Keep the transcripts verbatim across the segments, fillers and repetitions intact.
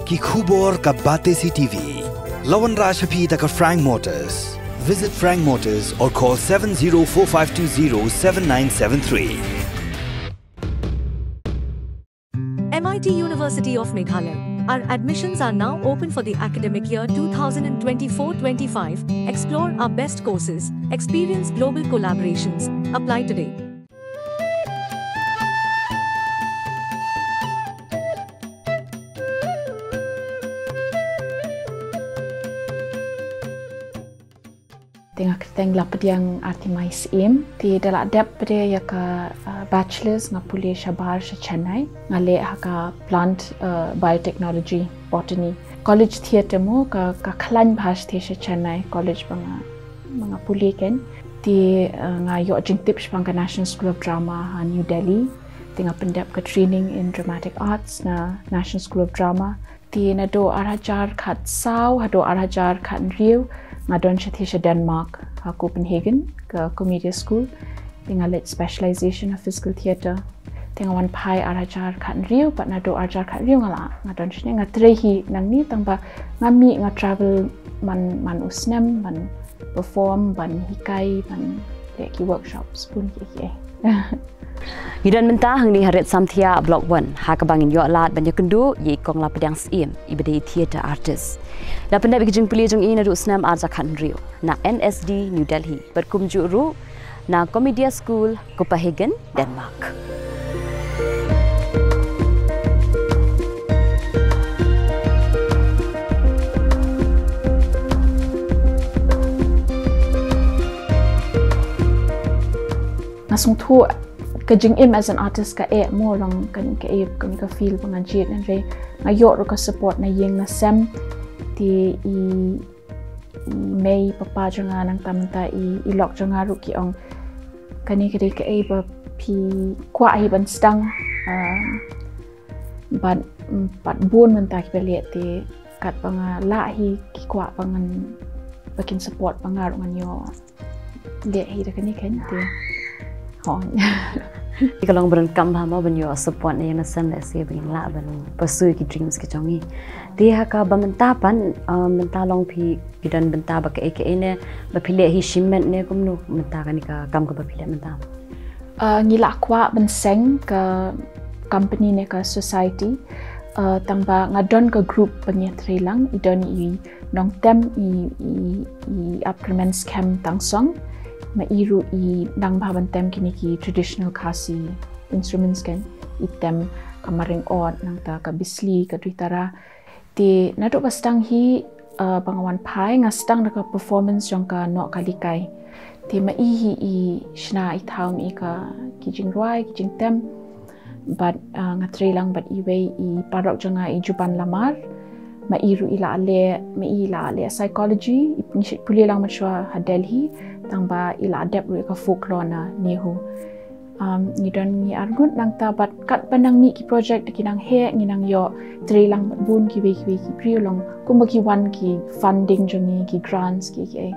Ki khubor ka Batesi T V. La wanrah sha phi da ka Frank Motors. Visit Frank Motors or call seven zero four five two zero seven nine seven three. M I T University of Meghalaya. Our admissions are now open for the academic year two thousand twenty-four twenty-five. Explore our best courses, experience global collaborations. Apply today. Te nga kyrteng Lapdiang Artimai Syiem. Te da la dep pat ïa ka, uh, bachelors nga pule shabar sha Chennai. Nga leh ha ka plant, uh, biotechnology, botany. College theatre mo ka, ka khlaiñ bha shatei sha Chennai, college ba nga, ba nga pule kein. Te, uh, nga ïoh jingtip shaphang ka National School of Drama ha New Delhi. Te nga pyndep ka training in dramatic arts na National School of Drama. Te naduh ar hajar khatsaw haduh ar hajar khathynriew nga don shatei sha Denmark, ha Copenhagen, ka Commedia School. Te nga leh specialization ha physical theatre. Te nga wan phai ar hajar khathynriew, bad naduh ar hajar khathynriew nga la, nga don shane, nga trei hi nangne tang ba nga mih nga travel man, man u snem, ban perform, ban hikai, ban leh ki workshops, bun ki, ki. Ngi don mynta hangne ha Rit Samthiah Block One, ha kaba ngin ïoh lad ban ïakynduh ïa i Kong Lapdiang Syiem, iba dei theatre artist. La pyndep ïa ka jingpule jong i naduh u snem ar hajar khathynriew na N S D New Delhi, bad kumjuh ruh na Commedia School, Copenhagen, Denmark. Nga sngewthuh ka jingim as an artist ka eh mo, long kane ka eh, kane ka field ba nga jied, hynrei nga ïoh ruh ka support na ïing na sem. Te i, i mei papa jong nga, nangta mynta i, i lok jong nga ruh ki ong, kane ka dei kaei ba phi kwah hi ban sdang. Um, bad, bad bun mynta kiba leh, te katba nga lah hi ki kwah ba ngan, ba kin support ba nga ruh ngan ïoh leh hi da kane kein, te. Hooid. Te ka long ba donkam bha mo ban ïoh support na ïing na sem lehse ba ngin lah ban pursue ki dreams ki jong ngi. Te ha kaba mynta pat, uh, mynta long phi, phi don bynta ba kaei kaei ne ba phi leh hi shimet ne kumno mynta kane ka kam kaba phi leh mynta? Uh, ngi la kwah ban seng ka company ne ka society, uh, tang ba nga don ka group ba ngi ïatrei lang, i don i nongtem, i, i, i ap kyrmen skhem tangsong. Ma i ruh i nang bha ban tem kine ki traditional Khasi instruments kein, i tem ka maring ot, nangta ka bisli, ka duitara. Te naduh ba sdang hi, uh, ba nga wan phai, nga sdang da ka performance jong ka Noh Kalikai. Te ma i hi i shna i thaw ma i ka, ki jingrwai, ki jingtem. Bad, uh, nga trei lang bad iwei i paralok jong nga, i Juban Lamar. Ma i ruh i la leh, ma i la leh psychology, i, ngi shait pule lang mynshuwa ha Delhi, tang ba i la dep ruh ïa ka folklore na NEHU. Um, ngi don ngi arngut, nangta bad katba nang mih ki project da ki nang heh, ngi nang ïoh trei lang bad bun kiwei kiwei ki briew, long kumba ki wan ki funding jong ngi, ki grants, ki, ki ei.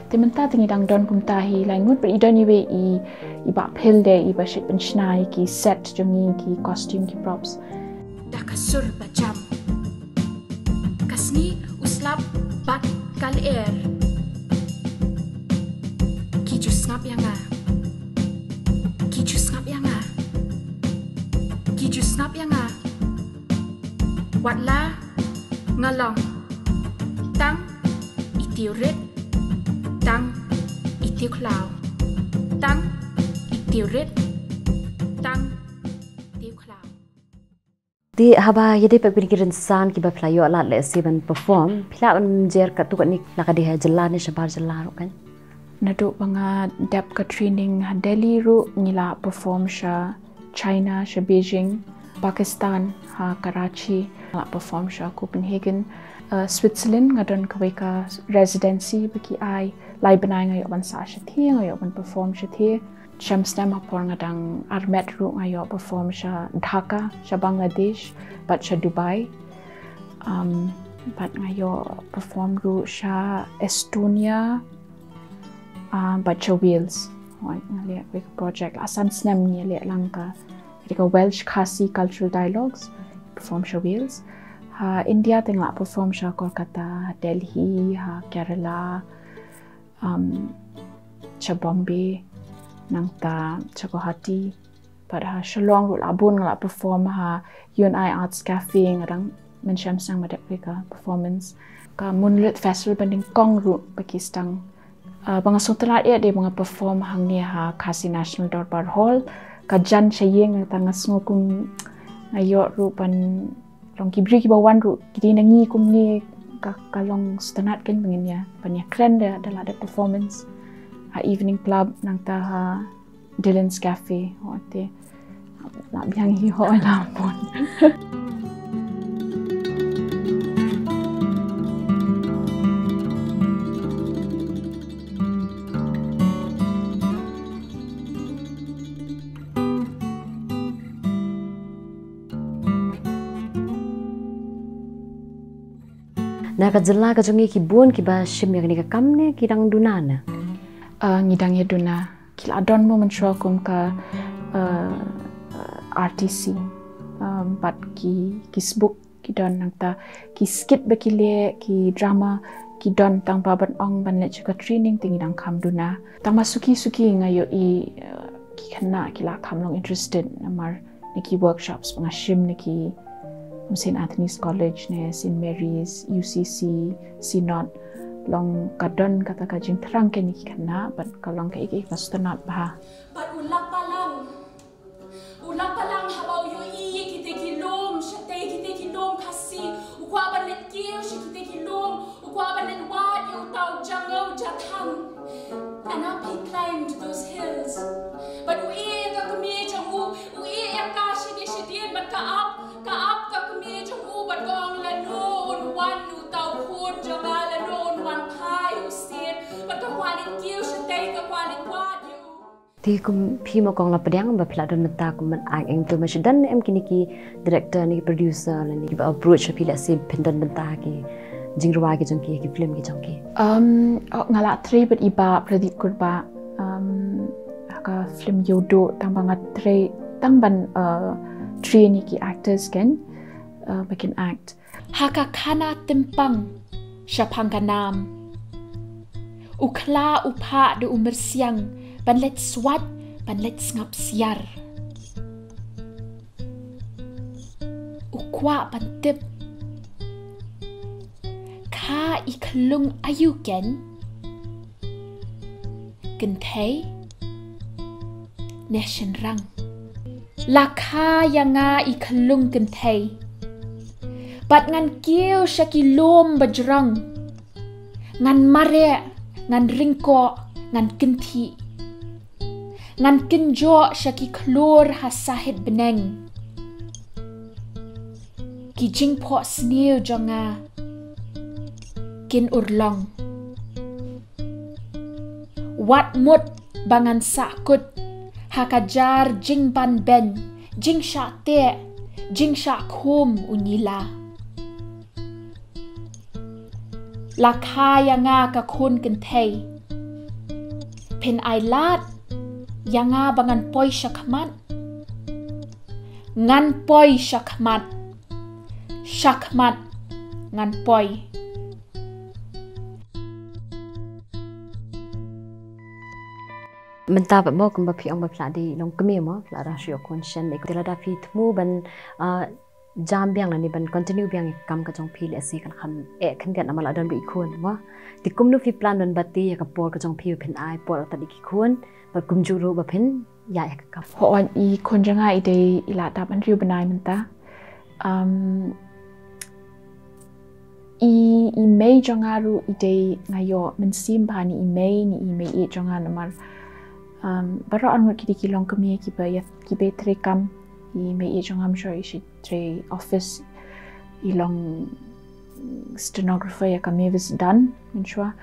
Te mynta te ngi dang don kumta hi lai ngut, bad i don iwei i, i Bah Phil de, iba shait pynshna ïa ki set jong ngi, ki costume, ki props. Da ka sur ba jam, ka sngi u slap bad ka lyer. Ki ju sngap ïa nga. Ki ju sngap ïa nga. Ki ju sngap ïa nga. Wat la nga long tang i tiew rit, tang i tiew khlaw, tang i tiew rit, tang i tiew khlaw. Te haba ïadei pat bad ki rynsan kiba phi la ïoh lad lehse ban perform, phi lah ban jer katto katne, la ka dei ha jylla ne shabar jylla ruh kein? Naduh ba nga dep ka training ha Delhi ruh ngi la perform sha China, sha Beijing, Pakistan, ha Karachi, la perform sha Copenhagen, uh, Switzerland, nga don kawei ka residency ba ki ai, lai bnai nga ïoh ban sah shatei, nga ïoh ban perform shatei. Shem snem ha por nga dang armet ruh nga ïoh perform sha Dhaka, sha Bangladesh, bad sha Dubai. Um, bad nga ïoh perform ruh sha Estonia, ah, bad sha Wales. Hooid, nga leh kawei ka project, la san snem ngi leh lang ka, ka Welsh Khasi Cultural Dialogues, perform sha Wales. Ha India te nga la perform sha Kolkata, Delhi, ha Kerala, um, sha Bombay, nangta sha Guwahati, bad ha Shillong ruh la bun nga la perform ha U N I Arts Cafe, nga dang mynshem sngewbha dep ka performance. Ka Moonlit Festival ba nyngkong ruh ba ki sdang. Ah, ba nga sngewtynnat ïa dei ba nga perform hangne ha Khasi National Dorbar Hall. Ka jan sha ïing, nangta nga sngew kum nga ïoh ruh ban long ki briew kiba wan ruh ki dei na ngi kumne, ka, ka long sngewtynnat kein ba ngin ïa, ban ïa kren da, da la dep performance ha Evening Club, nangta ha Dylan's Cafe, ho te. La biang hi ho la pun. Na ka jylla ka jong ngi ki bun kiba shim ïa kane ka kam ne ki dang duna ne? Ah, ngi dang ïa duna. Ki la don mo mynshuwa kum ka, ah, R T C. Um, bad ki, ki sbuk ki don, nangta ki skit ba ki leh, ki drama ki don, tang ba ban ong ban leit sha ka training te ngi dang kham duna. Tang ba suki suki nga ïohi, ah, ki khynnah ki la kham long interested namar na ki workshops ba nga shim na ki, um, Saint Anthony's College ne Saint Mary's, U C C, Synod, long ka don kata ka jingthrang kein ïa ki khynnah bad ka long kaei kaei kaba sngewtynnat bha. Bad u lap balang, u lap balang haba u ïohi ïa kita ki lum, shatei kita ki lum Khasi, u kwah ban leit kiew sha kita ki lum, u kwah ban leit wad ïa uta u jaka u jathang. And up he climbed those hills. Bad u ïeh ïa ka kmie jong u, u ïeh ïa ka shadien shadien, bad ka ap, ka ap ka kmie jong u, bad ka ong, lano un wan uta u khun jong nga, lano un wan phai u sien, bad ka kwah leit kiew shatei, ka kwah leit wad ïa u. Te kum phi mo kong la pdiang ba phi la don bynta kum ban act, eng to ma shu don em kine ki director ne ki producer lane kiba approach phi lehse phin don bynta ki jingrwai ki jong ki, ki film ki jong ki? Um, oh, nga la trei bad i Bah Pradeep Kurbah, um, ha ka film Ïewduh, tang ba nga trei tang ban, uh, train ïa ki actors kein, uh, ba kin act. Ha ka khana tympang shaphang ka nam, u khla u phah da u myrsiang ban leit swat, ban leit sngap siar. U kwah ban tip, kha i khyllung aïu kein, kynthei ne shynrang? La kha ïa nga i khyllung kynthei, bad ngan kiew sha ki lum ba jrong. Ngan mareh, ngan ryngkoh, ngan kynthih. Ngan kynjoh sha ki khlur ha sahit bneng. Ki jingphohsniew jong nga kin urlong. Wat mut ba ngan sahkut ha ka jar jingbanbeiñ, jingshah teh, jingshah khum u ñila. La kha ïa nga ka khun kynthei, phin ai lad ïa nga ba ngan poi sha khmat. Ngan poi sha khmat. Sha khmat ngan poi. Mynta pat mo kumba phi ong ba phi la dei longkmie mo, phi la dang shu ïoh khun shen, te lada phi thmu ban, ah, jam biang lane ban continue biang ïa ka kam ka jong phi, lehse kan kham eh khyndiat namar la don ba i khun mo. Te kumno phi plan ban bati ïa ka por ka jong phi ba phin ai por tad ïa ki khun, bad kumjuh ruh ba phin ïaid ïa ka kam? Hooid, i khun jong nga i dei, i la dap hynriew bnai mynta. Um, i, i mei jong nga ruh i dei, nga ïoh mynsiem bha na i mei, na i meiieit jong nga namar, um, baroh arngut ki dei ki longkmie kiba ïa, kiba trei kam. I meiieit jong nga mynshuwa i shu trei office, i long stenographer ïa ka Mavis Dunn mynshuwa.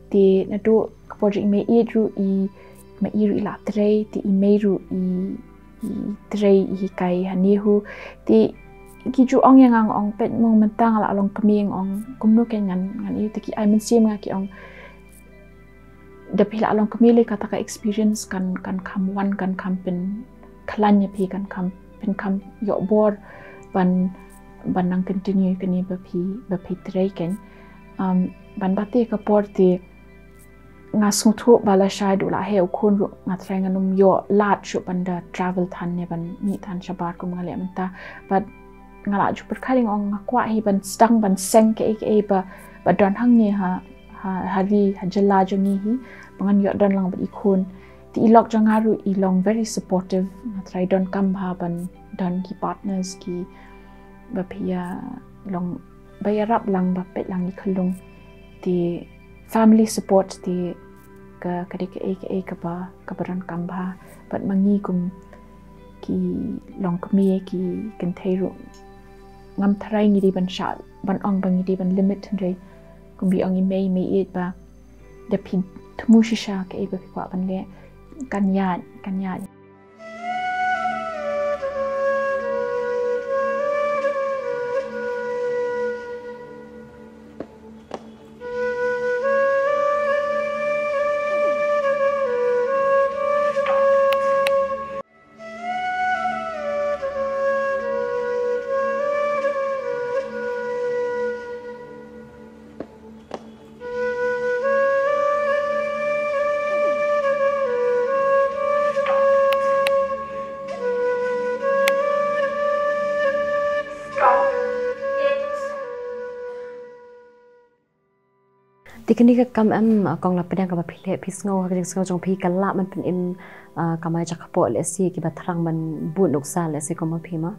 Te naduh ka por jong i meiieit ruh, i mei ruh i la trei, te i mei ruh i, i trei, i hikai ha NEHU. Te ki ju ong ïa nga, nga ong peit mo mynta nga la longkmie, nga ong kumno kein ngan, ngan ïa, te ki ai mynsiem ïa nga, ki ong da phi la longkmie lei kata ka experience kan, kan kham wan, kan kham pynkhlaiñ ïa phi, kan kham, pynkham ïoh bor ban ban nang continue kane ba phi, ba phi trei kein. Um, ban bate ka por te nga sngewthuh ba lashai du la heh u khun ruh nga trai ngan ym ïoh lad shuh ban da travel than ne ban mih than shabar kum nga leh mynta. But nga la ju pyrkhat ïa nga ong nga kwah hi ban sdang ban seng kaei kaei ba, ba don hangne ha, ha, ha ri, ha jylla jong ngi hi, ba ngan ïoh don lang bad i khun. Te i lok jong nga ruh i long very supportive, nga trai donkam bha ban don ki partners ki ba phi ïa long ba ïarap lang ba peit lang i khyllung. Te family support te ka, ka dei kaei kaei kaba, kaba donkam bha. Bad ma ngi kum ki longkmie ki kynthei ruh ngam tharai ngi dei ban shah ban ong ba ngi dei ban limit hynrei kumba ong i mei, mei ïeit ba da phi thmu shisha kaei ba phi kwah ban leh kan ïaid, kan ïaid. Te kane ka kam em, ah, kong la pdiang kaba phi leh, phi sngew ha ka jingsngew jong phi ka lah ban pynim, ah, kamai jaka pok lehse kiba thrang ban bud nuksa lehse kum ma phi ma?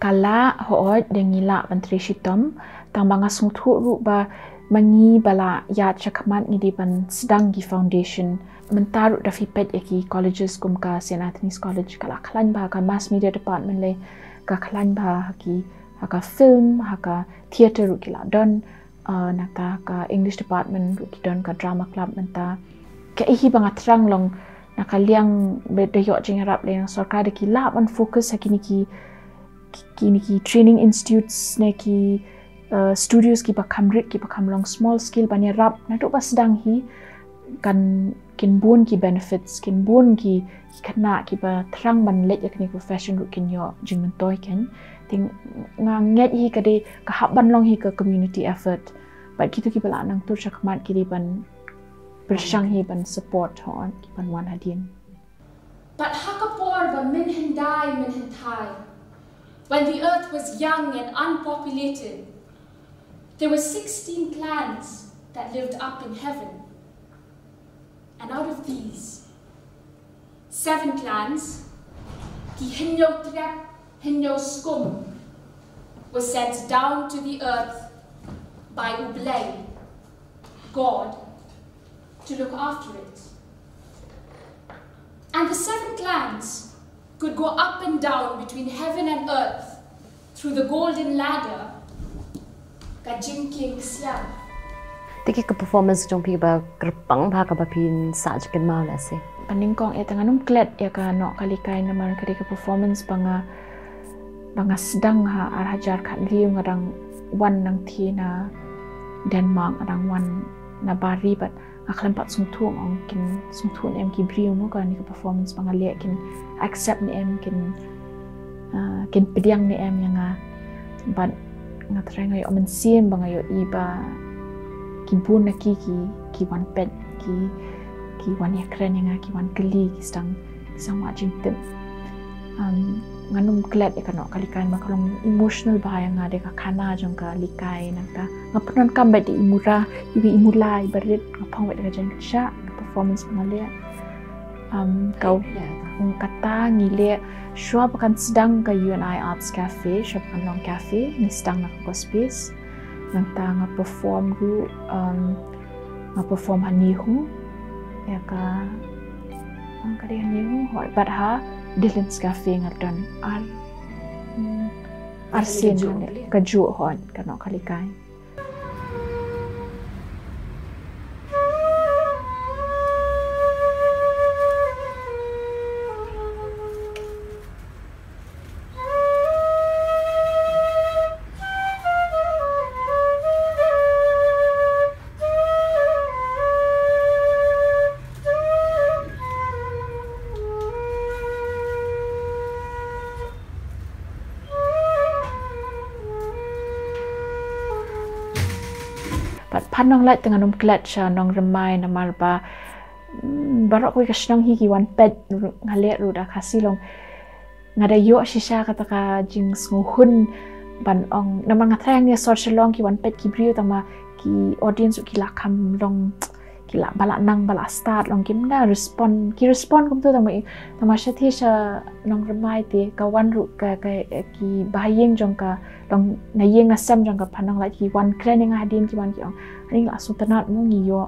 Ka lah, hooid, da ngi lah ban trei shitom, tang ba nga sngewthuh ruh ba ma ngi ba la ïaid shakhmat ngi dei ban sdang ki foundation. Mynta ruh da phi peit ïa ki colleges kum ka Saint Anthony's College ka la khlaiñ bha, ka Mass Media Department lei ka khlaiñ bha ha ki, ha ka film, ha ka theatre ruh ki la don. Ah, nangta ka English department ruh ki don ka drama club mynta. Kaei hi ba nga thrang long na ka liang ba da ïoh jingïarap lei na sorkar da ki lah ban focus ha kine ki, ki, kine ki training institutes ne ki, ah, studios kiba kham rit kiba kham long small scale ban ïarap naduh ba sdang hi kan kin bun ki benefits, kin bun ki, ki khynnah kiba thrang ban leit ïa kane ka profession ruh kin ïoh jingmyntoi kein. Te nga ngeit hi ka dei ka hap ban long hi ka community effort. Bad kito kiba la nang tur shakhmat ki dei ban pyrshang hi ban support, hooid, ki ban wan hadien. But ha ka por ba mynhyndai mynhynthai, when the earth was young and unpopulated, there were sixteen clans that lived up in heaven. And out of these, seven clans, ki hynñiew trep hynñiew skum, were sent down to the earth by U Blei, God, to look after it. And the seven clans could go up and down between heaven and earth through the golden ladder, ka jingkieng ksiar. Te ki ka performance jong phi ba kyrpang bha kaba phin sah jingkynmaw lehse? Ba nyngkong eh tang ngan ym klet ïa ka Noh Kali Kai namar ka dei ka performance ba nga, ba nga sdang ha ar hajar khathynriew, nga dang wan nangthie na Denmark, nga dang wan na Bari bad nga khlem pat sngewthuh, ong kin sngewthuh ne em ki briew mo kane ka performance ba nga leh, kin accept ne em, kin, ah, kin pdiang ne em ïa nga. Bad nga trai nga ïoh mynsiem ba nga ïohi ba ki bun na ki, ki, ki wan peit, ki, ki wan ïakren ïa nga, ki wan kylli, ki sdang, ki sdang wad jingtip. Um, ngan ym klet ïa ka Noh Kali Kai ba ka long emotional bha ïa nga, dei ka khana jong ka Likai, nangta nga pyndonkam bad i Mura, i, i Mula, i barit, nga phong bad ka jingkyrshah, ka performance ba nga leh. Um, ka, um, kata ngi leh shuwa ba kan sdang ka U N I Arts Cafe, shuwa ba kan long cafe, ngi sdang na ka space. Nangta nga perform ruh, um, nga perform ha NEHU, ïa ka, ah, ka dei ha NEHU, hooid, bad ha Dylan's Cafe nga don ar, hmm, ar sien kajuh, hooid, ka Noh Kali Kai. Pat phan Nonglait te ngan ym klet sha Nongrymai namar ba, mm, baroh kawei ka shnong hi ki wan peit ruh, nga leh ruh da Khasi long. Nga da ïoh shisha kata ka jingsngewhun ban ong, namar nga tharai hangne sor Shillong ki wan peit ki briew tangba ki audience ruh ki la kham long, ki la ba la nang ba la stad long, kim da respond, ki respond kumto tangba i, tangba shatei sha Nongrymai te ka wan ruh ka, ka, ki bahaïing jong ka long, na ïing na sem jong ka Phan Nonglait ki wan kren ïa nga hadien ki wan ki ong, ani la sngewtynnat mo, ngi ïoh,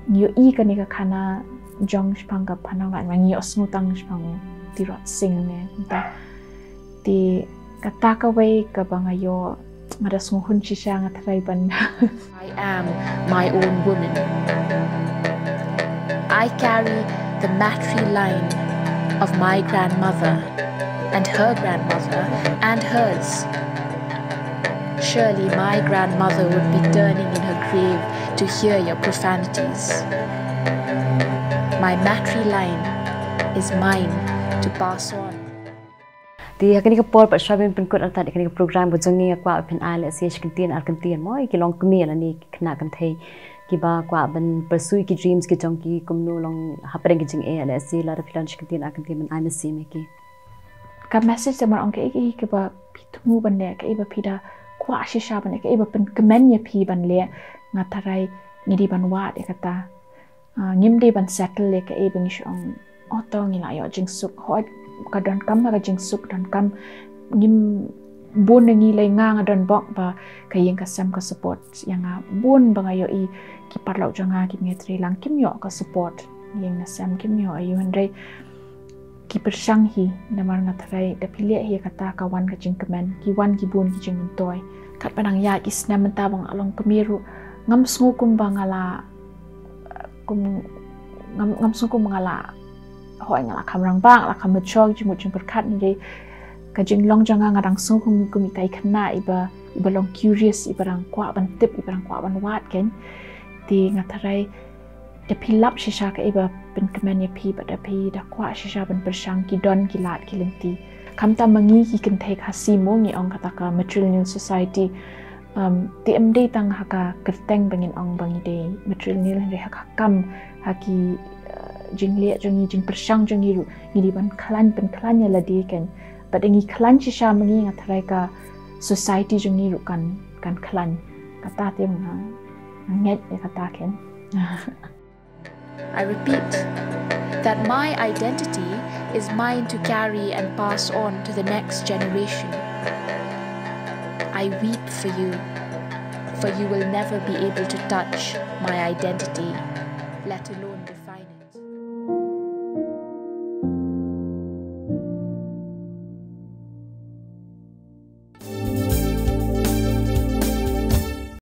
ngi ïohi kane ka khana jong shaphang ka Phan Nonglait, ma ngi ïohsngew tang shaphang u Tirot Sing ne, kumta. Te kata kawei kaba nga ïoh, nga da sngewhun shisha, nga tharai ban. I am my own woman. I carry the matri line of my grandmother and her grandmother and hers. Surely my grandmother would be turning in her grave to hear your profanities. My matri line is mine to pass on. Te ha kane ka por pat shuwa ban pynkut artat ïa kane ka program ka jong ngi, nga kwah ba phin ai lehse shi kyntien ar kyntien mo ïa ki longkmie lane ki khynnah kynthei kiba kwah ban pursue ki dreams ki jong ki, kumno long hapdeng ki jingeh, lehse lada phi don shi kyntien ar kyntien ban ai mynsiem ïa ki. Ka message te mar ong kaei kaei kaba phi thmu ban leh, kaei ba phi da kwah shisha ban leh, kaei ba pynkmen ïa phi ban leh, nga tharai ngi dei ban wad ïa kata. Ah, ngim dei ban settle ïa kaei ba ngi shu ong, oh to ngi la ïoh jingsuk, hooid ka donkam ha ka jingsuk, donkam, ngim, bun na ngi lei, nga nga don bok ba ka ïing ka sem ka support ïa nga, bun ba nga ïohi ki paralok jong nga kiba ngi trei lang kim ïoh ka support, ïing na sem kim ïoh aïu, hynrei ki pyrshang hi, namar nga tharai da phi leh hi kata ka wan ka jingkmen, ki wan ki bun ki jingmyntoi. Katba nang ïaid ki snem mynta ba nga long kmie ruh, ngam sngew kumba nga la, kum, ngam, ngam sngew kumba nga la, hooid nga la kham rangbah, nga la kham mature, jingmut jingpyrkhat, hynrei ka jinglong jong nga, nga dang sngew kum, kum ita i khynnah iba, iba long curious, iba dang kwah ban tip, iba dang kwah ban wad kein. Te nga tharai da phi lap shisha kaei ba pynkmen ïa phi, bad da phi da kwah shisha ban pyrshang, ki don ki lad ki lynti. Khamtam ma ngi ki kynthei Khasi mo, ngi ong kata ka matrilineal society. Um, te ym dei tang ha ka kyrteng ba ngin ong ba ngi dei matrilineal, hynrei ha ka kam, ha ki, uh, jingleh jong ngi, jingpyrshang jong ngi ruh ngi dei ban khlaiñ, pynkhlaiñ ïa lade kein. Bad da ngi khlaiñ shisha ma ngi, nga tharai ka society jong ngi ruh kan, kan khlaiñ. Kata te nga, nga ngeit ïa kata kein. I repeat that my identity is mine to carry and pass on to the next generation. I weep for you, for you will never be able to touch my identity, let alone